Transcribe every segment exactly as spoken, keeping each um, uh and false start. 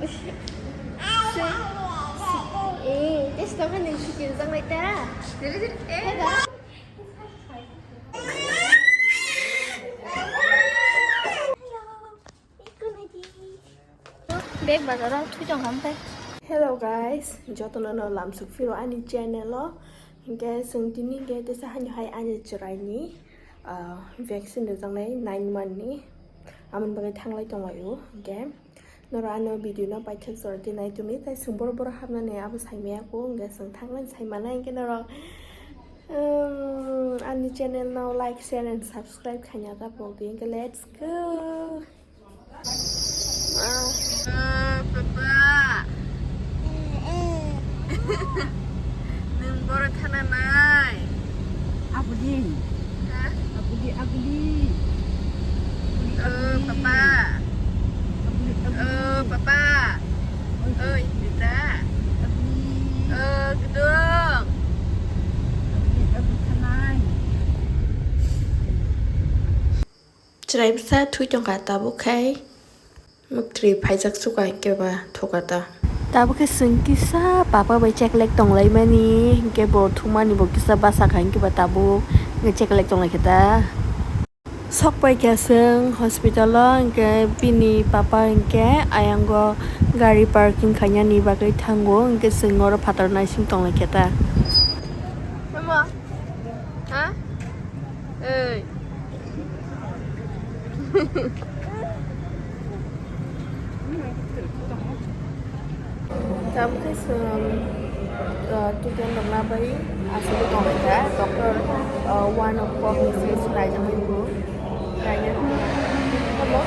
Eh, testa kan yang suci tentang mereka. Jadi, eh, Bag bazar o thwi tong kha, omo khe. Hello guys, jotono no lamsuk phiro ani channel o. Hinkhe chwng tini hinkhe tesa haino hai ani chwraini, ah, vaccine rwjaknai nine month ni. Amoni bagwi thanglai tonglaio. Hinkhe norok ano video no paithak jora di nai tongdi, tai chwng borok borok hapnani abo saimaya kho, hinkhe chwng thanglai saimanai hinkhe norok, um, ani channel no like, share and subscribe khaina ta pokdi. Hinkhe let's go. Ah, papa. Nwng boro thana nai. Abudi. Ha? Abudi, abudi. Oh, papa. Abudi, abudi. Oh, papa. Oi, Rita. Abudi. Oh, gedung. Abudi, abudi thanai. Chwrai bwsa thwi tongkha tabuk khai. Mwktwi phaijak suka hinkhe ba thuka ta. Tabuk khe chwng kisa papa bai cheklek tonglaimani hinkhe bo thumani bo kisa bwsa kha hinkhe ba tabuk hinkhe cheklek tonglaikha ta. Sok paikha chwng hospital o hinkhe bini papa hinkhe ayango gari parking khainani bagwi thango hinkhe chwng oro phatar naising tonglaikha ta. Tamo? Ha? Ei. Tamo khe chwng, uh, student rokna bai aswk tongkha doctor, uh, one o'clock ni sese naijagwi bo. Naina. Tamo?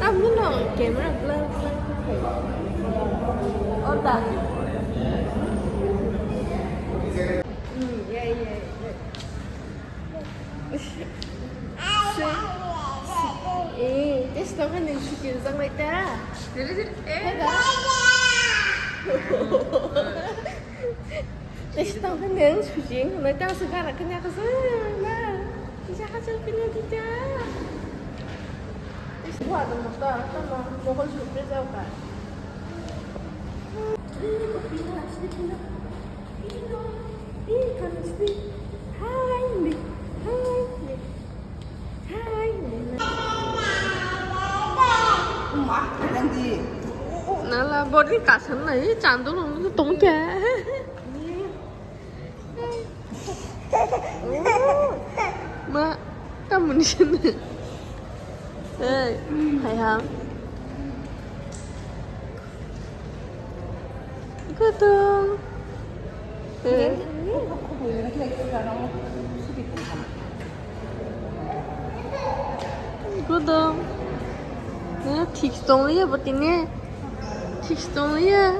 Tamo no camera blur blur khe. Oh, ta. Hmm, yeah, yeah, yeah. Eh, testa kan yang suci rujak lai ta. Jadi, jadi, eh. Hei, dah. Testa kan yang suci, lai ta segala kena ke sana. Bisa hasil punya kita. Testa ada motor, sama mokol surprise apa? Nala body kasan nai chanduk nung tong khe. Ma, tamoni sini. Hey, hai ham. Gudung. Eh. Gudung. Eh, thik tong liya botini. Thik tong liya.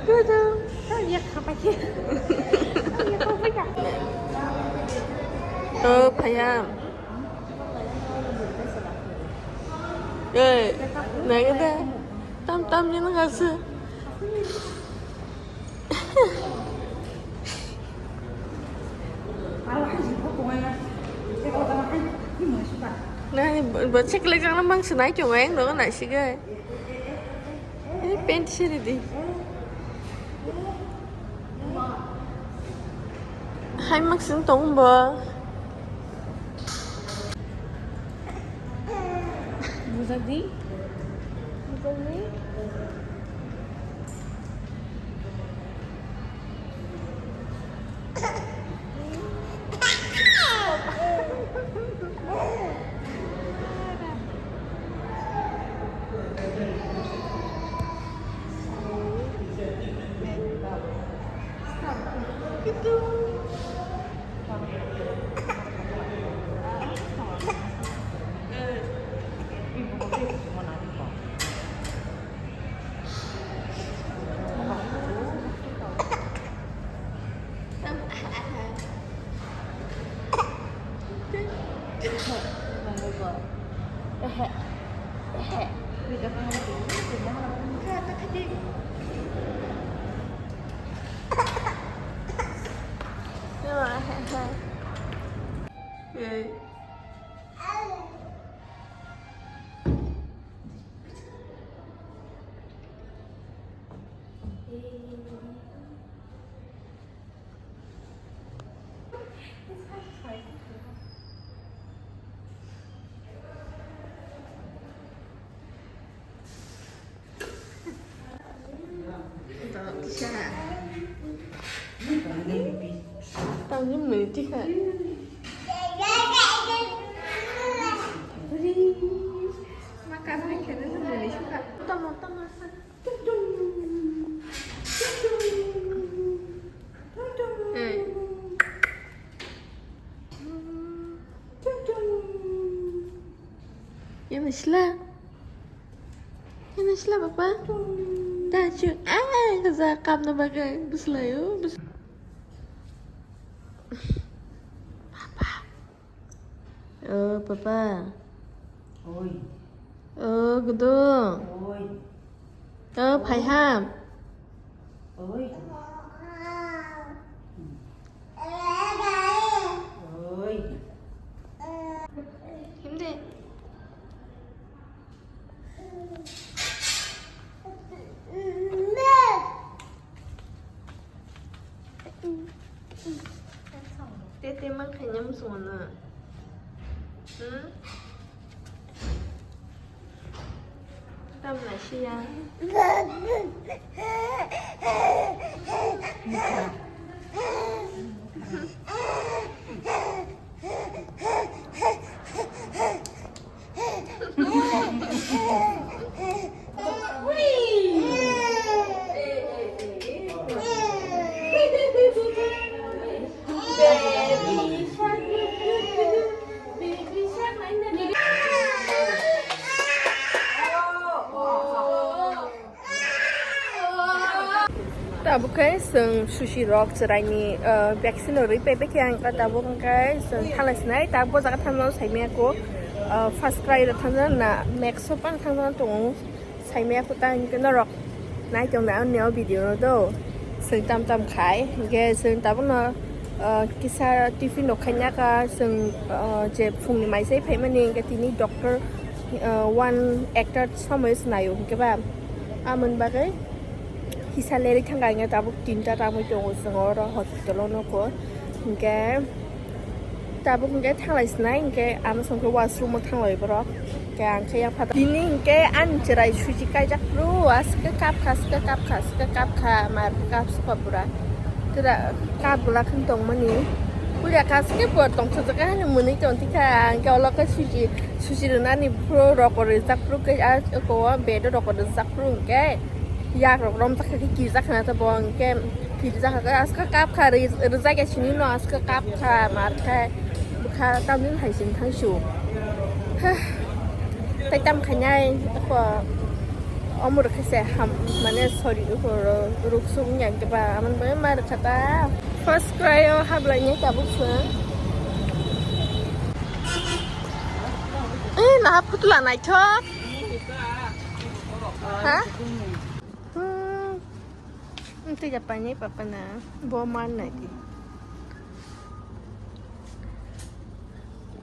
Gudung. Oh, phaiya. Ei, naikhe de. Tam tam ni nang aswk. Nani bo, bo cheklek jang na mang se nai chong ayang dogo nai sigai. Ei, pant siri di. Hai mak sing tong bo. Bujak di. Bujak di. Hey. Tamo, tamo. Hey. Yang sila. Yang sila, Papa. Dah, cu. Ah, kaza kam na bagai. Beslai, oh, bes-, Papa. Oh, Papa. Oi. Oh, Gudung. Oi. Oh, Phaiham. Oi. Oi. Hindi. Tete mang khainam sona. Hmm? Tam na siya. Tabuk khe chwng sushi rok chwraini, ah, vaccine rwi paipai khe ang tabuk hwnkhe chwng thanglai sinai. Tabuk o jaga thangjak saimaya kho, ah, first cry rok thangjak na, Maxo phano thangjak tongo. Saimaya kho ta hwnkhe norok nai tong da ani o video no do. Chwng tam tam khai hwnkhe chwng tabukno, ah, kisa tiffin rok khaina kha chwng, ah, je phungni maisai phaimani hwnkhe tini doctor, ah, one ekta somoi se naio hwnkhe ba amoni bagwi kisa lerwi thangkha hwnkhe tabuk tinta tangwi tongo chwng oro hospital o nukho hwnkhe. Tabuk hwnkhe thanglai sinai, hwnkhe ama songkhe washroom o thanglai borok. Hwnkhe ang khe yapha tini hwnkhe ani chwrai suji kaijak phuru, aswk khe kapkha, aswk khe kapkha, aswk khe kapkha, mar khe kapsukha pura. Tira kap gwlak khe tongmani. Puila kha aswk khe bo tongthokjak khe hani mwnwi tongthikha, hwnkhe olo khe suji, suji rwnani phuru rokor rijak phuru khe, ah, eko o bed o rokor rijak phuru hwnkhe. Yak rok romjak kha khe kirijak khna ta bo hwnkhe kirijak kha khe aswk kap kha ri-, rijak ya sini no aswk kap kha mar khe bwkha tamni hai sini thang su. Hah. Tai tam khainai ko omor khe se ham mane sorry ko ro-, ruk sung yang ke ba aman bai mar kha ta. First cry o hablai ni tabuk sung. Eh, na putla naithok. Ha? Hmm. Twi japanni papa na bo man nai di.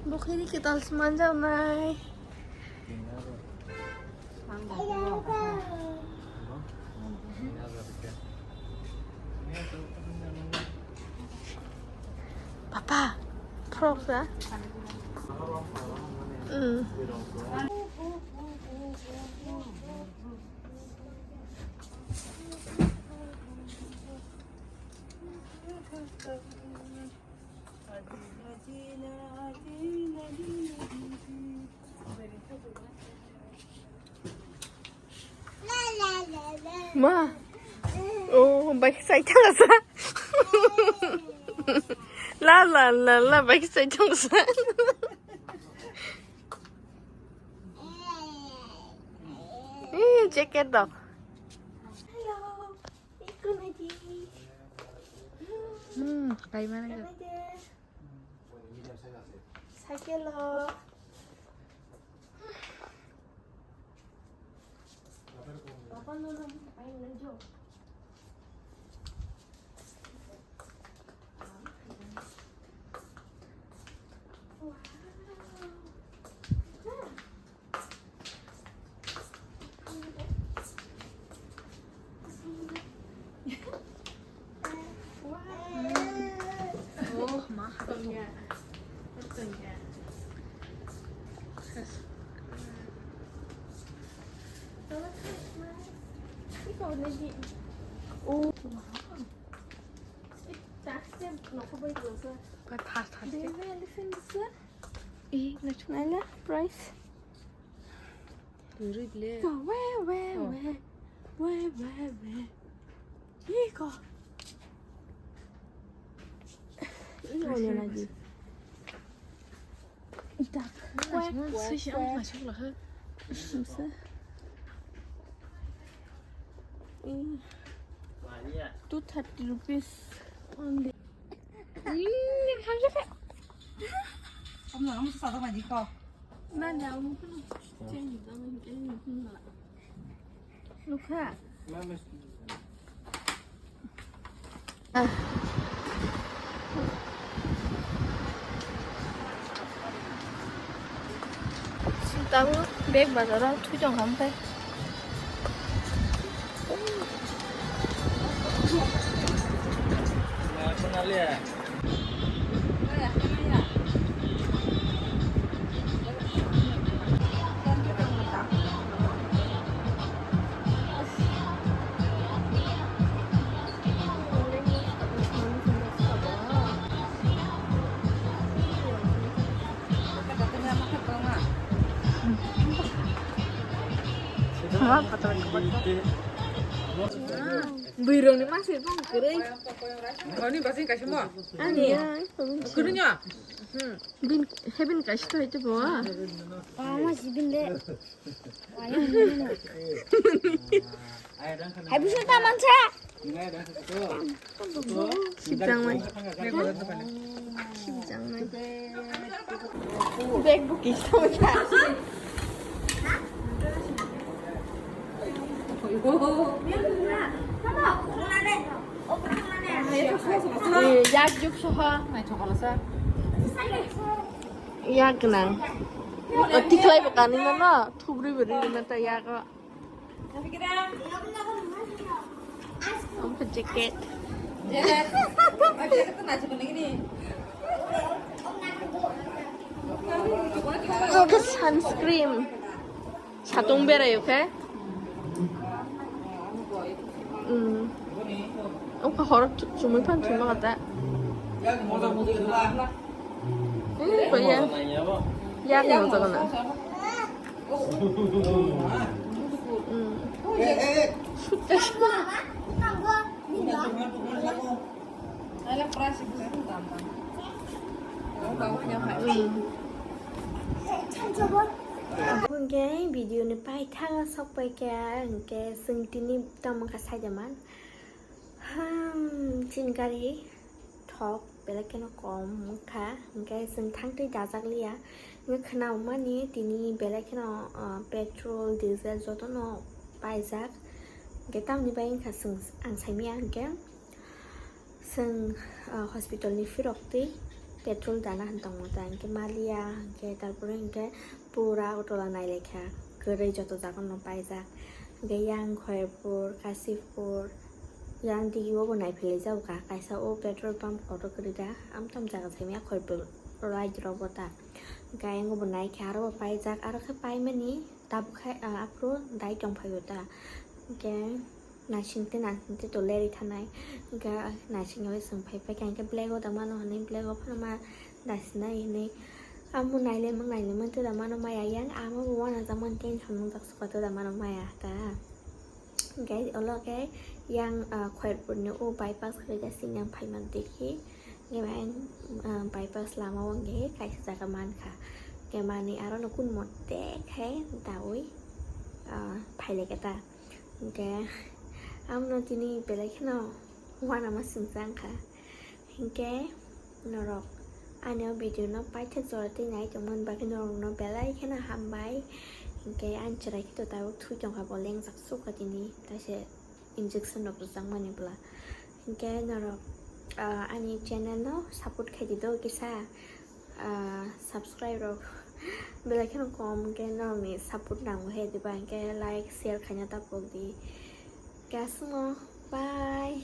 Bo khiri kital sman jao nai. Papa, frog sa? Hmm. Ma. Oh, bai sai thang sa. La, la, la, la, bai sai thang sa. Eh, jacket dok. Hello. Ikon aji. Hmm, kai mana ka? Cycle lo. Papa no no, ayo lanjut. Naila price. Rui ble. Ko we we we we we we. Iko. Iko le lagi. Dak. Sisi ang masuk lah. Two thirty rupees only. Ih, hamjak. Kamu nang mesti sadar lagi kok. Nani, ang mungkin change, ang mungkin mungkin lah. Lukha. Tabuk bag bazaro thwi tong kha, omo khe. Bwrwini masa bang kwrwi. Ani basing kaisa mo. Ani. Kwrwino. Hmm. Bin, hebin kaisa to hito bo. Ama si bin de. Hai bisa taman sa. Sibjangmai. Sibjangmai. Bag buki song sa. Yak juk soha. Yak nang. Tikhlai bo kanina no. Thubrui bo ri na ta yak. Omo khe jacket. Omo khe sunscreen. Satung berai o khe. Omo khe horo chumui phan chuma kata. Yak no jaga na. Hwnkhe video ni paithak sok pai khe, hwnkhe chwng tini tamo kha sai da man. Hmm, chini gari thok belai kheno kom wngkha, hwnkhe chwng thangtwi dajak liya. Hwnkhe khwnamani tini belai kheno, ah, petrol, diesel jotono paijak. Hwnkhe tamoni bai wngkha chwng, ang saimanya hwnkhe chwng, ah, hospital ni phirok twi petrol dana hwn tongmo ta, hwnkhe maliya, hwnkhe tarpore hwnkhe pura Agartala nailaikha, kwrwi joto jaga no paijak. Hwnkhe yang Khairpur, Kashipur, yang digi o bo naiphilai jago kha, kaisa o petrol pump kotor kwrwi da, amtwng jaga saimanya Khairpur right rok bo ta. Hwnkhe ayang o bo naikha, aro bo paijak, aro khe paimani tabuk khai, ah, aphuru dai tongphai o ta. Hwnkhe. Naising tei naising tei to lerwi thanai. Hwnkhe naising bai chwng phai phai kha, hwnkhe black o da mano hwnwi, black o phano ma dasinai hwnwi. Amo nailaimang nailaimang tei da mano maya, yang ama bo uanajakmani tension nwngjak sukha tei da mano maya ta. Hwnkhe olo khe yang, ah, Khairpur ni o bypass khe da sini ang phaima dekhi. Hwnkhe bai, ah, bypass lama o hwnkhe kaisa jaga mankha. Hwnkhe manwi aro no kun mote khe daui, ah, phailaikha ta. Hwnkhe amno tini belai kheno uanama singsa wngkha. Hinkhe norok ani o video no paithak jora twi nai tongmani bagwi norokno belai kheno hambai. Hinkhe ani chwrai khe to tabuk thwi tongkha, bo lengjak sukha tini, taise injection rok rwjakmani bwla. Hinkhe norok, ah, ani channel no support khai di do kisa. Ah, subscribe rok belai kheno kom, hwnkhe norokni support nango he diba, hwnkhe like, share khaina ta pok di. Hwnkhe aswkno, bye.